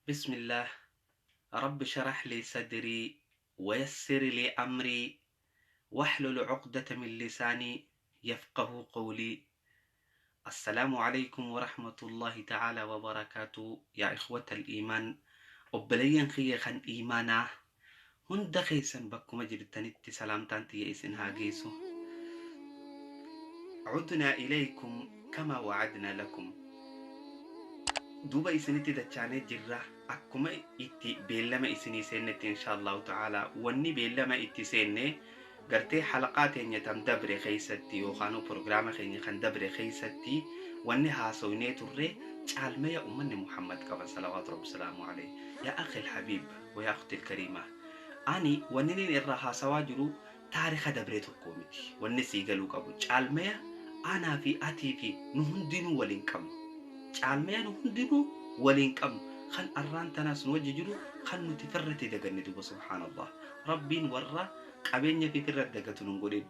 بسم الله، رب شرح لي صدري ويسر لي أمري واحلل عقدة من لساني يفقه قولي. السلام عليكم ورحمة الله تعالى وبركاته يا إخوة الإيمان، obboleeyyan kiyya kan iimaanaa hunda keessan bakkuma jirtanitti salaamtaan tiyya isin haa geessu. عدنا إليكم كما وعدنا لكم. Duuba isinitti dachaanee jirra akkuma itti beellama isinii seennetti insha Allahu ta'ala. Wanni beellama itti seenne gartee halaqaa teenya tan dabre keessatti yookaan prograama keenya kan dabre keessatti wanni haasoynee turre caalmaya ummanni Muhammad qaban salawaatu rabbi salaamu alayhi. Yaa akhi alhabiib wa yaa ukhti alkariima, ani wanni nin irraa haasawaa jiru taarika dabree tokko miti. Wanni sii galuu qabu caalmaya anaa fi atii fi nu hundinuu waliin qabnu, caalmaya nu hundinuu waliin qabnu kan arraan tanaas nu wajji jiru kan nuti firratti daganne. Duba subhaanallah, Rabbiin warra qabeenya fi firratti dagatu nun godhin.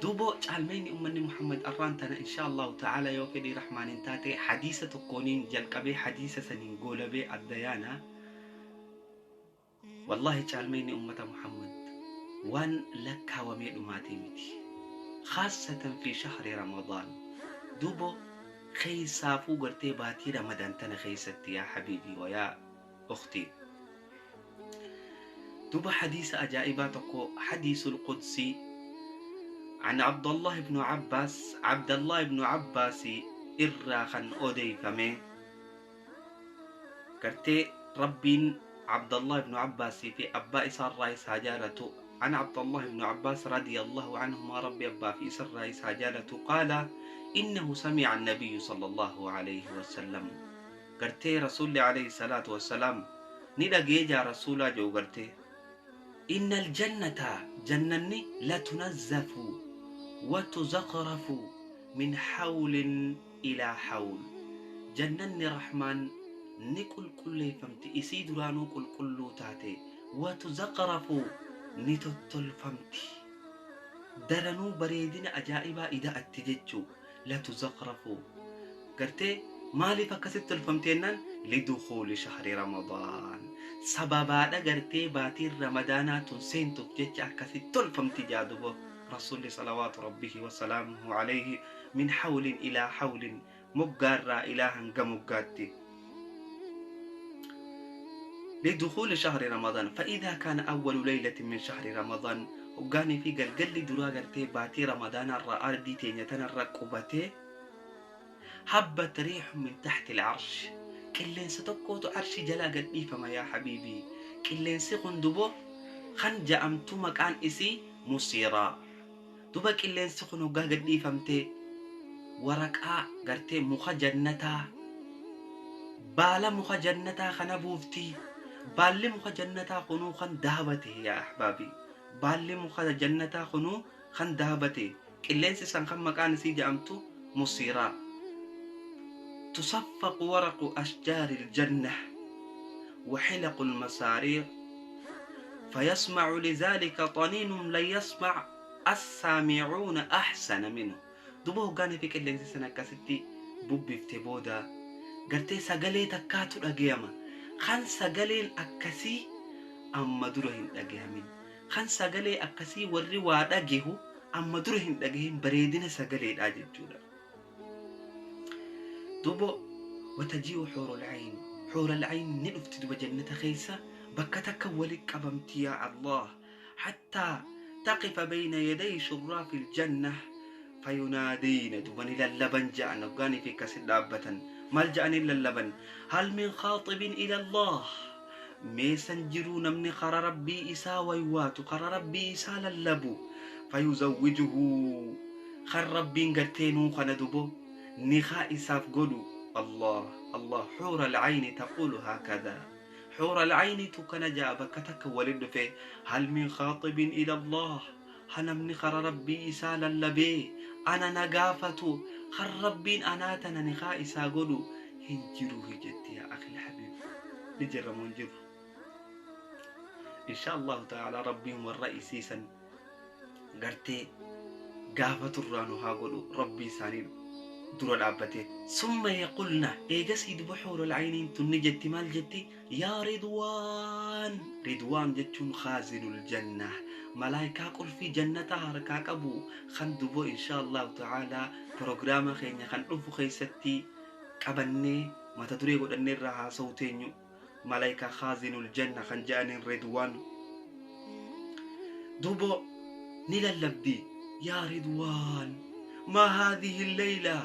Duuba caalmeyni ummanni Muhammad arraan tana insha Allahu ta'ala yoo fedhii Rahmaanin taate hadiisa tokkooniin jalqabee hadiisa saniin goolabee adda yaana. Wallahi caalmeyni ummata Muhammad waan lakkaawamee dhumaatii miti, khaasatan fi shahri Ramadaan. Duuba keessaafuu gartee baatii Ramadaan tana keessatti, yaa habiibii wa yaa ukhtii. Duuba hadiisa ajaa'ibaa tokko, hadiisul qudsii عن عبد الله بن عباس، عبد الله بن عباس إرى خن أوديفمه gartee Rabbiin عبد الله بن عباس في أبا إسار رايس هجالته. عن عبد الله بن عباس رضي الله عنهما، ربي أبا في إسر رايس هجالته، قال إنه سمع النبي صلى الله عليه وسلم، gartee رسول عليه الصلاة والسلام ندقي جا رسولا جو gartee إن الجنة جنني لتنزف وتزخرف من حول إلى حول. Jannanni Rahmaan ni qulqulleeffamti, isii duraanuu qulqulluu taate, وتزخرف ni tottolfamti, daranuu bareedina ajaa'ibaa ida'atti jechuu. لتزخرف gartee maaliif akkasitti tolfamte jennaan لدخول شهر رمضان, sababaadha gartee baatiin Ramadaanaa tun seentuuf jecha akkasitti tolfamti jaadubo Rasuulli صلوات ربه وسلامه عليه. من حول إلى حول, moggaarraa ilaa hanga moggaatti لدخول شهر رمضان. فإذا كان أول ليلة من شهر رمضان, hoggaanii fi galgalli duraa gartee baatii Ramadaanaa irraa ardii teenya tanarra qubatee, هبت ريح من تحت العرش, qilleensa tokkootu arshii jalaa gad dhiifama. Yaa habiibii, qilleensi kun dubo kan ja'amtu maqaan isii musiiraa. Duba qilleensi kun hoggaa gad dhiifamtee waraqaa gartee muka jannataa, baala muka jannataa kana buuftii. Baalli muka jannataa kunuu kan daabate, yaa ahbaabii, baalli muka jannataa kunuu kan daabate. Qilleensi san kan maqaan isii jedhamtu musiiraa. تصفق ورق أشجار الجنة وحلق المساريع فيسمع لذلك طنين لا يسمع السامعون أحسن منه. Duba hoggaanii fi qilleensi sana akkasitti bubbifte booda gartee sagalee takkaatu dhagayama kan sagaleen akkasii amma dura hin dhagayamin, kan sagalee akkasii warri waa dhagehu amma dura hin dhagahin, bareedina sagaleedha jechuudha. Duba وتجيء حور العين, حور العين ni dhufti. Duba jannata keessa bakka takka wali qabamti. Yaa Allah, حتى تقف بين يدي شراف الجنة فينادين, duba ni lallaban ja'an. Hoggaanii fi akkasit dhaabbatan maal ja'anii lallaban? هل من خاطب إلى الله, meesan jiruu namni kara Rabbii isaa waywaatu, kara Rabbii isaa lallabu? فيزوجه, kan Rabbiin gartee nuu kana dubo nikaa isaaf godhu. الله الله, حور العين تقول هكذا, حور العين tukana ja'a bakka takka walin dhufe: هل من خاطب إلى الله, ha namni kara Rabbii isaa lallabee ana na gaafatu, kan Rabbiin anaa tana nikaa isaa godhu hin jiru jetti. Yaa akhi alhabiib, ni jirra moo hin jiru? Insha Allahu ta'ala Rabbiin warra isiisan gartee gaafaturraa nu haa godhu. Rabbii isaanii dura dhaabbatee. Summa yaqulna, eegasii duba huurul ayniin tun ni jetti. Maal jetti? Yaa Ridwaan. Ridwaan jechuun khaazinul jannah, malaayikaa qulfii jannataa harkaa qabu, kan duboo insha Allahu ta'aalaa piroogiraama keenya kan dhufu keessatti qabannee mata duree godhannee irraa haasa'u teenyu, malaayikaa khaazinul janna kan jedhaniin Ridwaan. Dubo ni lallabdi: yaa Ridwaan, maa haadhihi leyla,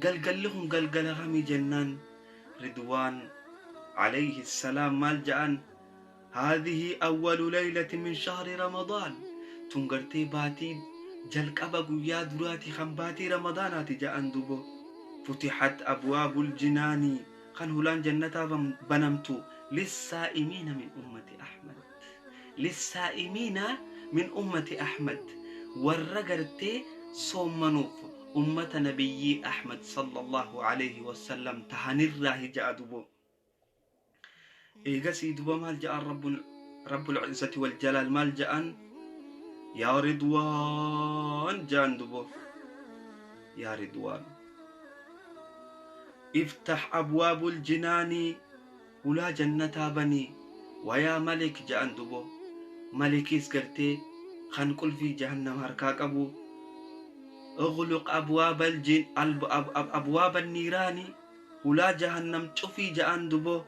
galgalli kun galgala kamii jennaan, Ridwaan alayhi salaam maal jedhan? Haadhihi awwalu leylati min shahri Ramadaan, tun gartee baatii jalqaba guyyaa duraati kan baatii Ramadaanaati jedhan. Dubo futixat abwaabul jinaanii, kan hulaan jannataa banamtu, lissaa'imiina min ummati Ahmad, lissaa'imiina min ummati Ahmad, warra gartee soommanuuf ummata nabiyyii Ahmad sallallahu alayhi wasallam tahanirraa ja'a. Dubo eegasii duba maal ja'an? Rabbul izzati wal jalaal maal ja'an? Yaa Ridwaan ja'an. Dubo yaa Ridwaan, iftax abwaabul jinaanii, hulaa jannataa banii. Wayaa Malik ja'an. Dubo Malikiis gartee kan qulfii jahannam harkaa qabu, اغلق أبواب الجن أبواب النيران، hulaa jahannam cufii ja'an. Dubo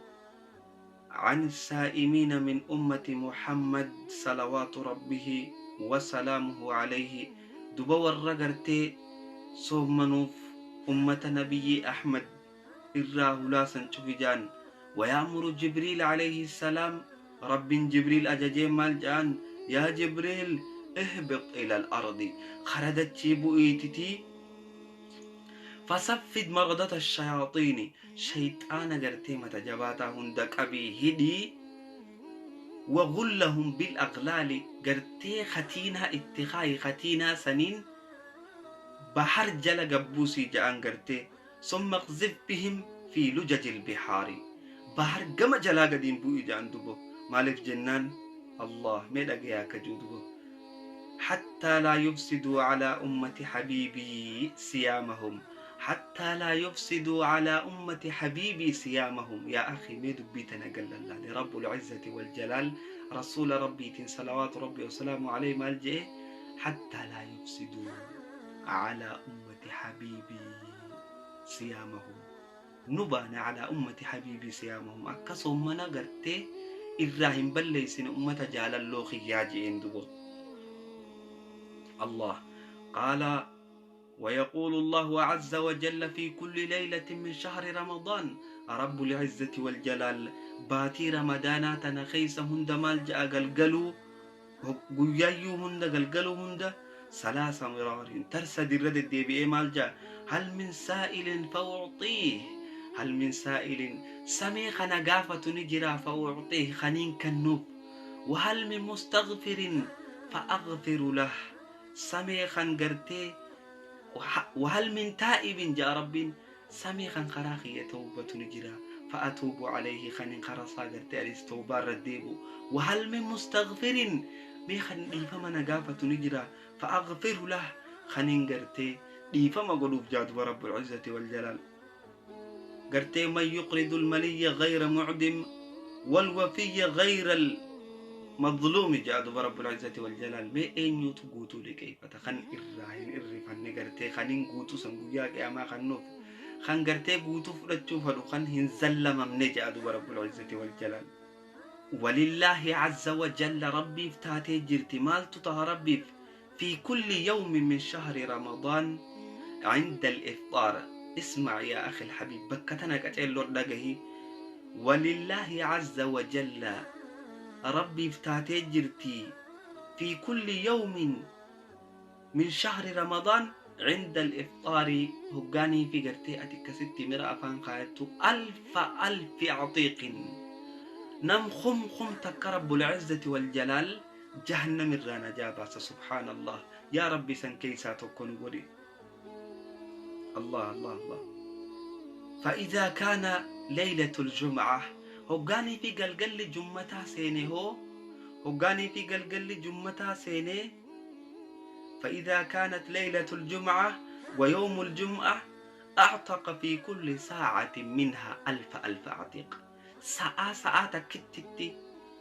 عن السائمين من أمة محمد صلوات ربه وسلامه عليه، duba warra gartee soommanuuf ummata nabiyyi Ahmad irraa hulaa san cufi ja'an. ويأمر جبريل عليه السلام، رب جبريل أججي مال جان؟ يا جبريل، اهبط إلى الأرض، خردت بؤيتتي، فصفد مردة الشياطين، شيطان gartee mata jabaataa hunda qabii hidhii، وغلهم بالأغلال، gartee khatiinaa itti kaayi, khatiinaa saniin bahar jala gabbuusii ja'an gartee. ثم اقذف بهم في لجج البحار، bahar gama jalaa gadiin bu'ii ja'an. Dubo maaliif jennaan, Allah mee dhagayaa akka jiru, dubo حتى لا يفسدوا على أمة حبيبي صيامهم، حتى لا يفسدوا على أمة حبيبي صيامهم. يا أخي، ما دبيتنا قال الله لرب العزة والجلال رسول ربي صلوات ربي وسلامه عليه مال جئ؟ حتى لا يفسدوا على أمة حبيبي صيامهم، نبان على أمة حبيبي صيامهم، أكسو منا قرتي إراهن بليسن أمة جالالو خياجين. دبو الله قال: ويقول الله عز وجل في كل ليلة من شهر رمضان، رب العزة والجلال baatii ramadaanaa tana keessa hunda maal ja'a? Galgaluu guyyaayyuu hunda, galgaluu hunda, ثلاث مرار, tarsa dirra deddeebi'ee maal ja'a? هل من سائل فأعطيه، هل من سائل, samee kana gaafatu ni jira, فأعطيه, kaniin kennuuf، وهل من مستغفر فأغفر له, samee kan gartee، وهل من تائب ja'a Rabbiin, samee kan karaa kiyya tawbatu ni jira, فأتوب عليه, kanin karasaa gartee anis tawbaa irra deebu، وهل من مستغفر, mee kan dhiifama na gaafatu ni jira, فأغفر له, kanin gartee dhiifama godhuuf jaaduba رب العزة والجلال gartee. من يقرض الملي غير معدم والوفي غير المظلوم jaadu رب العزة والجلال. Mee eenyutu guutuu liqeeffata kan irraa hin irrifanne, gartee kanin guutuu san guyyaa qiyaamaa kan nuuf kan gartee guutuu fudhachuu fedhu kan hin zallamamne jedha رب العزة والجلال. ولله عز وجل, rabbiif taatee jirti. Maaltu taha rabbiif? في كل يوم من شهر رمضان عند الإفطار. اسمع يا أخي الحبيب، بكتنا كتير dhagahi. ولله عز وجل, rabbiif taatee jirti, في كل يوم من شهر رمضان عند الإفطار, hoggaanii fi gartee ati akkasitti mira afaan kaayattu, ألف ألف عتيق, nam kum kum takka رب العزة والجلال jahannam irraa najaa baasa. سبحان الله. Yaa Rabbi, san keessaa tokko nu godhi. الله الله الله. فإذا كان ليلة الجمعة, hoggaanii fi galgalli jummataa seene hoo, hoggaanii fi galgalli jummataa seene, فإذا كانت ليلة الجمعة ويوم الجمعة أعتق في كل ساعة منها ألف ألف عتيق. Sa'aa sa'aa takkittitti,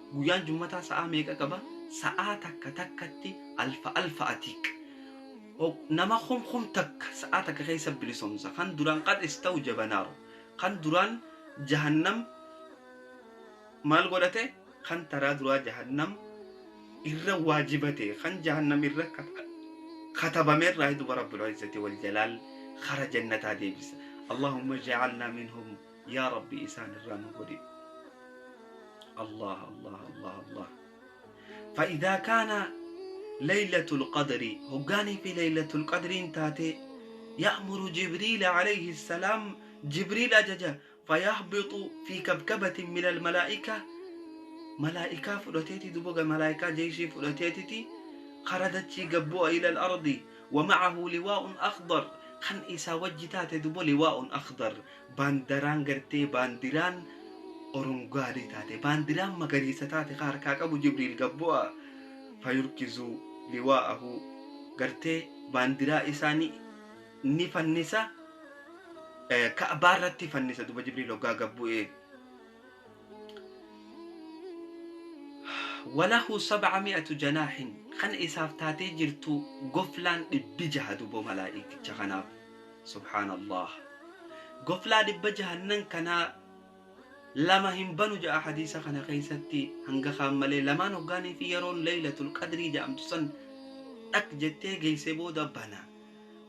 guyyaan jummataa sa'aa meeqa qaba? Sa'aa takka takkatti alfa alfa atiiq, nama kum kum takka sa'aa takka keessa bilisomsa. Kan duraan qad istawjaba naaru, kan duraan jahannam maal godhate, kan taraa duraa jahannam irra waajibate, kan jahannam irra katabameerraa duba rabbil izzati wal jalaal kara jannataa deebisa. Allahumma ja'alna minhum yaa rabbi, isaan irraa nu godhi. الله الله الله الله. فإذا كان ليلة القدر، هقاني في ليلة القدر تاتي، يأمر جبريل عليه السلام، جبريل أججا، فيهبط في كبكبة من الملائكة. ملائكة فلتيتي دبوغ، ملائكة جيشي فلتيتي خردت قبوة إلى الأرض، ومعه لواء أخضر. خن إسا وجتات دبو لواء أخضر، باندران قرتي باندران orongaalee taate, baandiraan magariisa taate ka harkaa qabu Jibriil gabbu'a. Fayurkizu liwaa'ahu, gartee baandiraa isaanii ni fannisa, ka'baa irratti fannisa duba Jibriil hoggaa gabbu'e. Walahu sab'ami'atu janaahin, kan isaaf taatee jirtu goflaan 600 dubo malaa'ikicha kanaaf. Subhaanallah, goflaa 600 kanaa lama hin banu ja'a hadiisa kana keessatti, hanga kaan malee lamaan hoggaanii fi yeroon leeylatul qadrii jedhamtu san dhaq jettee geesse booda bana.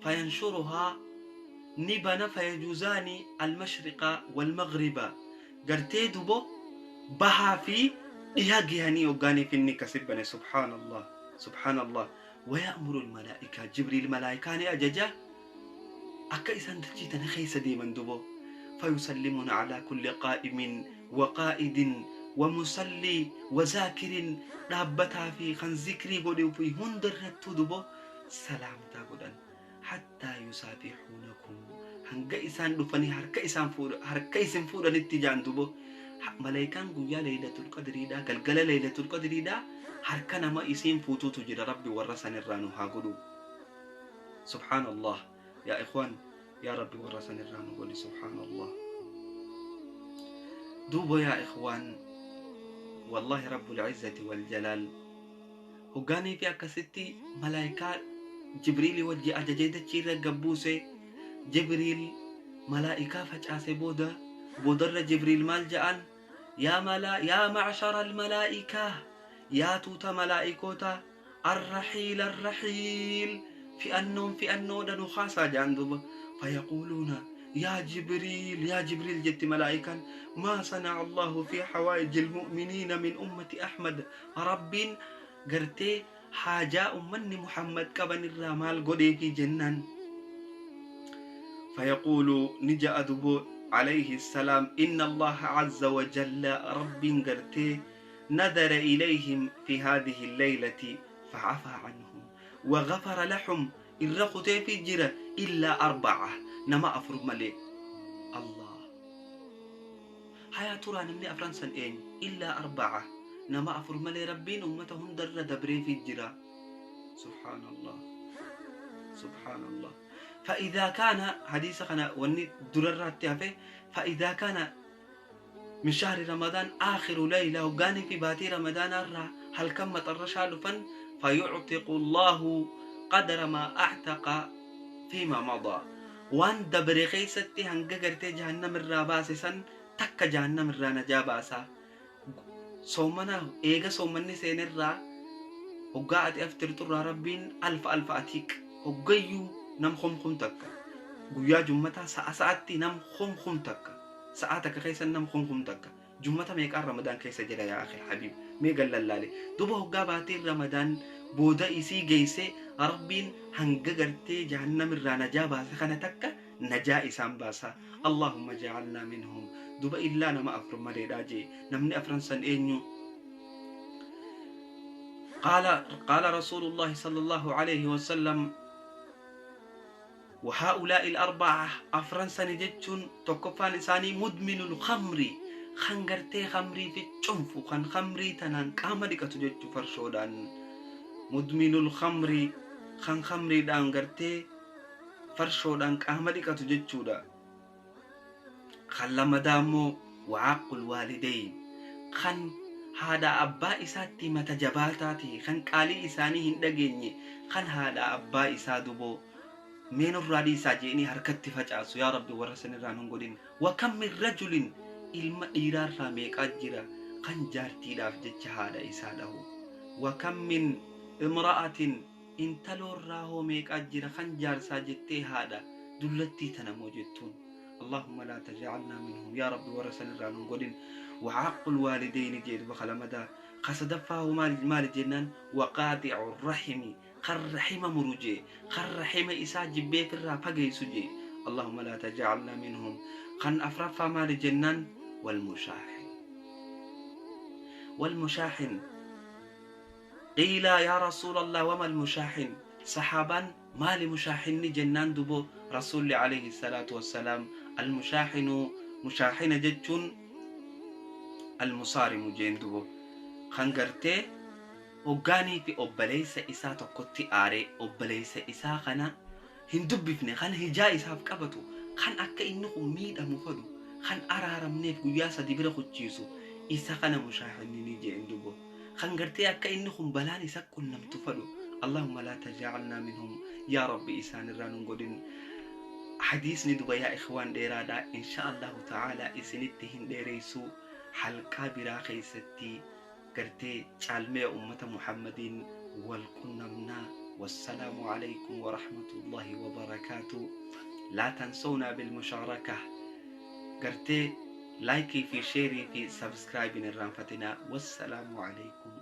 Fayanshuruhaa, ni bana. Fayajuuzaani almashriqa walmagriba, gartee dubo bahaa fi dhiha gihanii hoggaanii fi inni akkasi bane. Subhaanallah, subhaanallah. ويأمر الملائكة، جبريل ملائكة أججا akka isaan dachii tana keessa deeman dubo. فيسلمون على كل قائم وقائد ومصلي وذاكر، dhaabbataa fi kan zikrii godhuu fi hundarrattuu dubo salaamtaa godhan. حتى يصافحونكم، hanga isaan dhufanii harka isaan fuudha harka isin fuudhanitti jaan dubo. Malaayikaan guyyaa leeylatul qadriidha, galgala leeylatul qadriidha, harka nama isiin fuutuutu jira. Rabbi warra sanirraa nu haa godhu. Subhaanallah, yaa ikhwaan, yaa rabbi warra sanirraa nu godhi. Subhaanallah. Duuba yaa ikhwaan, wallahi rabbul izzati wal jalaal hoggaanii fi akkasitti malaayikaa Jibriilii wajji ajajee dachii irra gabbuuse. Jibriil malaayikaa facaase. Booda boodarra Jibriil maal ja'an? Yaa mala yaa macshara almalaa'ikaa, yaa tuuta malaa'ikoota, arraxiil arraxiil, fi'annoon fi'annoodha nu kaasaa ja'an duba. فيقولون يا جبريل، يا جبريل جت ملائكة، ما صنع الله في حوائج المؤمنين من أمة أحمد؟ رب قرتي حاجة أمني محمد كبن الرمال قدي في جنان. فيقول نجا أدبو عليه السلام: إن الله عز وجل، رب قرتي نذر إليهم في هذه الليلة فعفى عنهم وغفر لهم، الرقتي في جرة إلا أربعة، نما أفر ملي. الله هيا ترى نمني أفران سن إين؟ إلا أربعة، نما أفر ملي ربين أمتهم در دبري في الجرة. سبحان الله، سبحان الله. فإذا كان حديث خنا وني دررات فإذا كان من شهر رمضان آخر ليلة، وقاني في باتي رمضان الرا هل كم مطرشا فن، فيعتق الله قدر ما أعتق فيما مضى. وان دبر خيستي هنگا غرتي جهنم الراباسسن تك جهنم الرا نجا باسا. صومنا ايغا صومني سين الرا هقا اتي افتر ربين ألف ألف أتيك، هقايو نم خم خم تك، guyyaa jummataa sa'a sa'atti nam khum khum takka, sa'a takka keessa nam khum khum takka. Jummata meeqaan Ramadaan keessa jira yaa akhi habiib? Mee gallallaale duba. Hoggaa baatiin Ramadaan booda isii geeyse, rabbiin hanga gartee jahannam irraa najaa baase kana takka najaa isaan baasa. Allahumma ja'alnaa minhum. Duba illaa nama afur maleedha jee. Namni afran san eenyu? قال قال رسول الله صلى الله عليه وسلم: وهؤلاء الأربعة، أفران سنجتشون، تكفان إساني مدمن الخمر، خنغرتي خمري في الشنف، خن خمري تنان قام ديكتو جتشو فرشودان. مدمن الخمر، خن خمري دان غرتي Farshoodhaan qaama dhiqatu jechuudha. Kan lamadaa immoo wacaaqul waalidayn, kan haadha abbaa isaatti mata jabaataa ta'e, kan qaalii isaanii hin dhageenye, kan haadha abbaa isaa duboo mee nurraa dhiisaa je'anii harkatti facaasu. Yaa Rabbi, warra sanirraa nun godhin. Wa kam min rajulin, ilma dhiiraarraa meeqaa jira kan jaartiidhaaf jecha haadha isaa dhahu. Wa kam min imra'atin, intaloorraa hoo meeqaa jira kan jaarsaa jettee haadha dullattii tana moo jettuun. Allahumma laa tajacalnaa minhum, yaa Rabbi, warra sanirraa nun godhin. Wacaaqul waalideyni jee duba kalamadaa. Ka sadaffaa hoo maali jennaan, waqaaxicu rahimi, kan rahima muru jee, kan rahima isaa jibbee firraa fageessu jee. Allahumma laa tajacalnaa minhum. Kan afraffaa maali jennaan, walmushaahin. Walmushaahin, qiila yaa rasuula Allah, wama almushaahin? Sahaabaan maali mushaahinni jennaan, dubo Rasuulli alayhi salaatu wassalaam, almushaahinu, mushaahina jechuun almusaarimu jeen dubo, kan gartee hoggaanii fi obboleessa isaa tokkotti aaree obboleessa isaa kana hin dubbifne, kan hijaa isaaf qabatu, kan akka inni kun miidhamu fedhu, kan araaramneef guyyaa 3 bira kuchiisu, isa kana mushaahinni ni jeen dubo, kan gartee akka inni kun balaan isa qunnamtu fedhu. Allahumma laa tajacalnaa minhum, yaa Rabbi, isaan irraa nun godhin. Hadiisni duba, yaa ikhwaan, dheeraadha. Insha Allahu ta'ala isinitti hin dheereessu. Halqaa biraa keessatti gartee caalmee ummata Muhammadiin wal qunnamnaa. Wassalaamu alaykum warahmatullahi wabarakaatu. Laa tansownaa bilmushaaraka, gartee like fi share fi subscribe hin irraanfatinaa. Wassalaamu alaykum.